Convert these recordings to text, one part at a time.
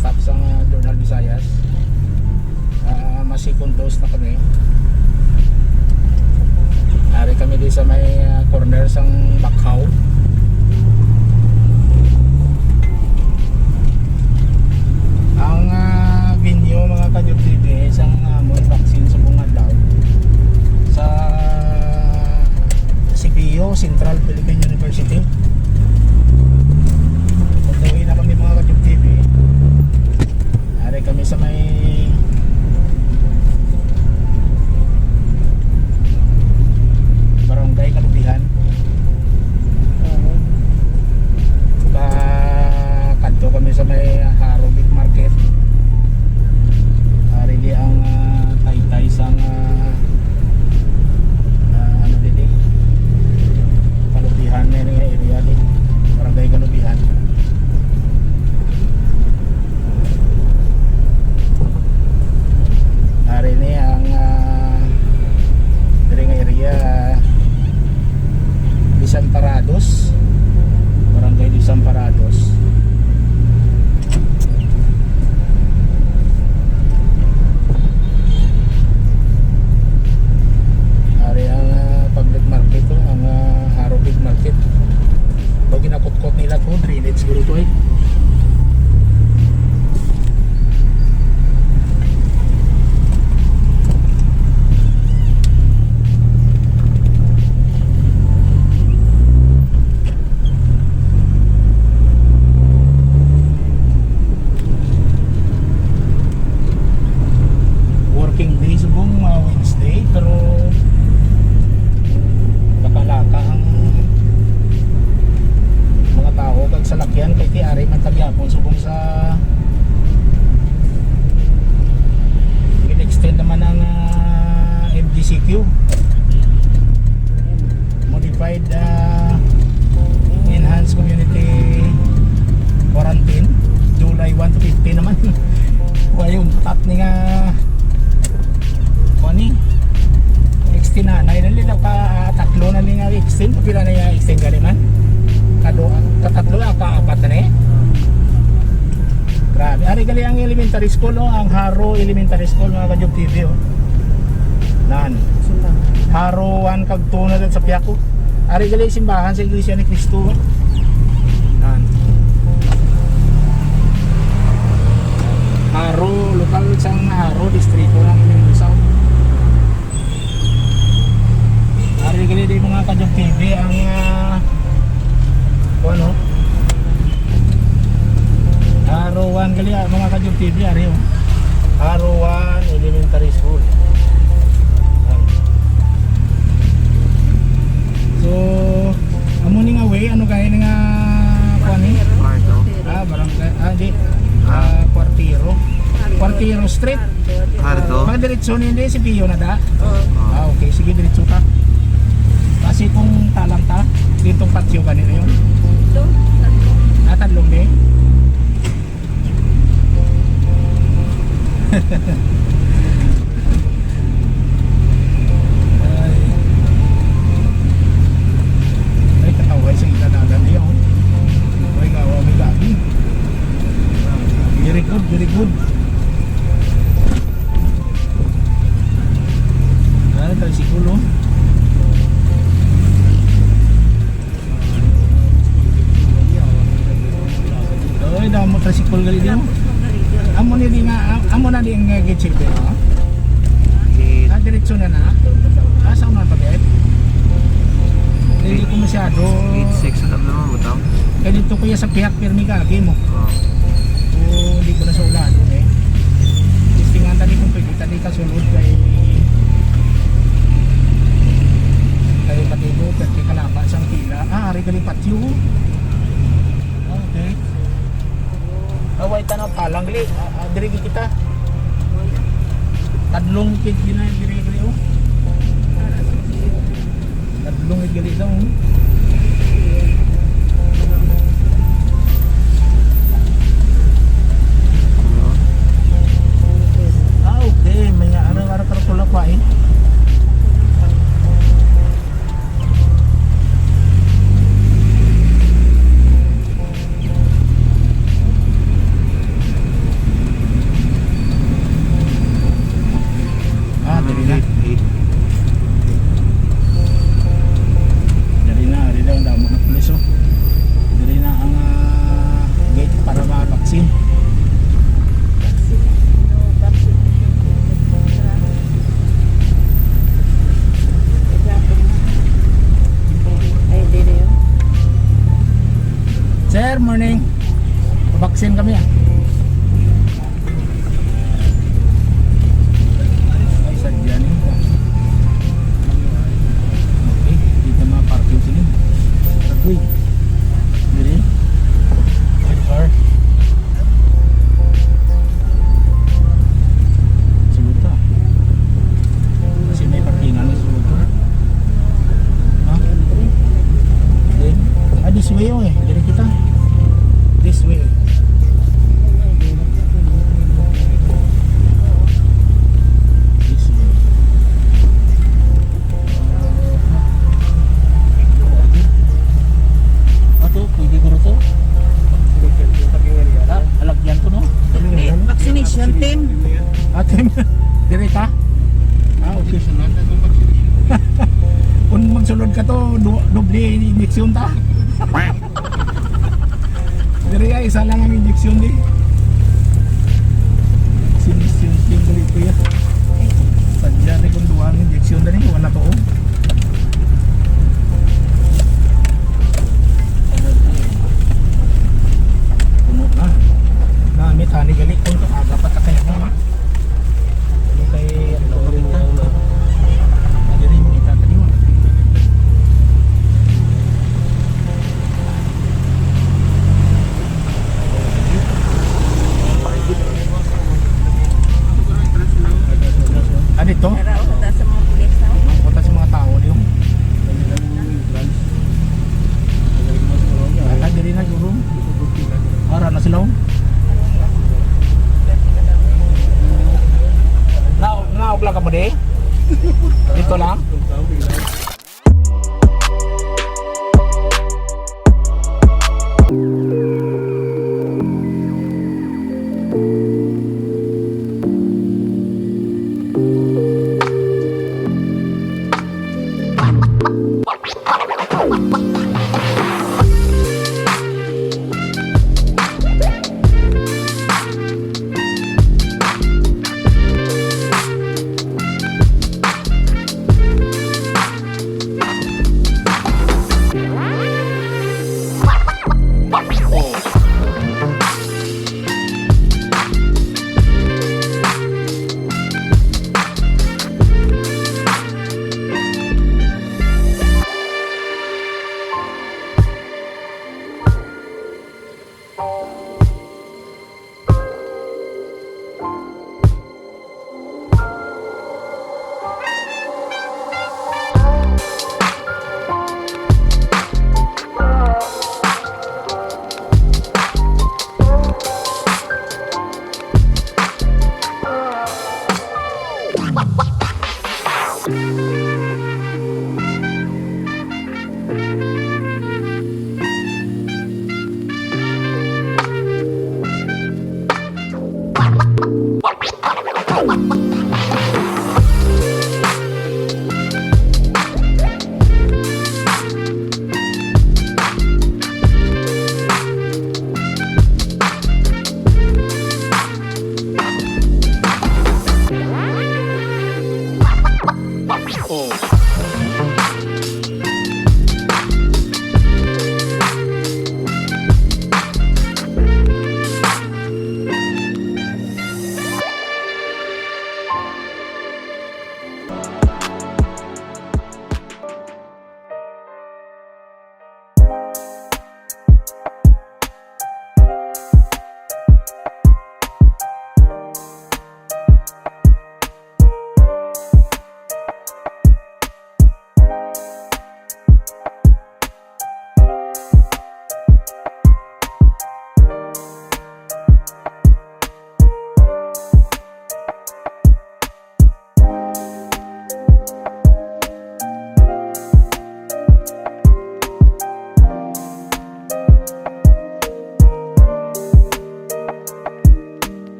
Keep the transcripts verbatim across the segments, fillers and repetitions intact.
Staff sang, ah, Journal Visayas. Ah, ma-second dose na kami. Ari kami di sa may, ah, corner sang Bakhaw. Ang, ah, venue, mga ka-Job T V, sang amon vaccine subong adlaw sa C P U, Central Philippine University. Pagkawi na kami, mga ka-Job T V. Ari kami sa may Barangay Kalubihan. Pa, kadto kami sa may Haro Big Market. Ari di ang, ah, taytay sang, ah, ah, ano didi? Kalubihan na ini nga area di. Barangay Kalubihan. Ari ni ang, ah, diri nga area, Desamparados, Barangay Desamparados. Ari ang, ah, public market to, ang, ah, Haro Big Market. Pag ginakutkot nila to, drainage siguro to eh. Working day subong, ah, Wednesday, pero laka-laka ang mga tawo kag salakyan kay ti ari man ta gihapon subong sa gin-extend naman ang, ah, M G C Q. Modified, ah, Enhanced Community Quarantine, July one to fifteen naman. Wa yung tat ni nga, kuwan ni, extend na. Na, ilan nila ka, tatlo na ni nga extend. Pila na yung extend gali man? Kado, katatlo, ka apat na ni. Grabe. Ari gali ang elementary school, oh, ang Haro Elementary School, mga ka-Job T V, oh. Nan. Simbahan. Haro one kag two na sa Piaco. Ari gali simbahan sa Iglesia ni Cristo, oh. Nan. Haro, lokal sang Haro, distrito ng Iloilo South. Ari gali di, mga ka-Job T V, ang, ah, ano? Haro one gali, ah, mga ka-Job T V, ari, oh. Haro one Elementary School. Yan. So, amo ni nga way, ano kaya nga, kuwan ni? Kwarto. Ah, barangay, ah, di. Ah, Kwartero. Kwartero Street. Hardo. Madiretso ni, hindi, si Pio na da? Oo. Ah, okay. Sige, diretso ka. Kasi kung talang ta, dito patio ganito yun. Ito, tatlo. Ah, tatlong di? Ay. Ay, kataway sa ila na lang yun. Ay, gawa may gabi. Very good, very good. Ah, tricycle, oh. Ay, damo tricycle gali dyan. Amo ni di nga, am-, amo na di nga gate silver, oh. Gate. Ah, diretso na na. Ah, sa una pa, gate? Hindi ko masyado. Gate six, alam naman, butang. Kaya dito, kuya, sa pihak, pirmi ka, agi mo. Oh. Oo, hindi ko na sa ulan, eh. Testingan tani kung pwede tani kasulod kay, kay Batibo, kay Kalaba, sang pila. Ah, ari gali patio. Okay. Away, tanaw pa lang, gali. Ah, ah, diri kita. Tadlong kid gina, diri, diri, oh. Tadlong kid gali daw, oh. Ah, okay. May nga, ano, ano, ano, pula pa, eh. Atin, dire ta? Ah, okay. Kung magsulod ka to, du-, doble injection ta. Dire ay isa lang ang injection di. Sin-, sin-, sin-, dali ko ya. Sadya na kung duha ang injection dali, wala to, oh. Puno na. Namit, ani gali kung aga pa ta kaya na. Ano kay, ano, ano, ano, ano, ano, ano, ano, ano, Ah, dito? Tara, oh, taas sa mga pulis, oh. Ang kuta sa mga tao, yung. Ah, diri na, guro. Ara na sila, oh.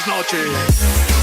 Noches.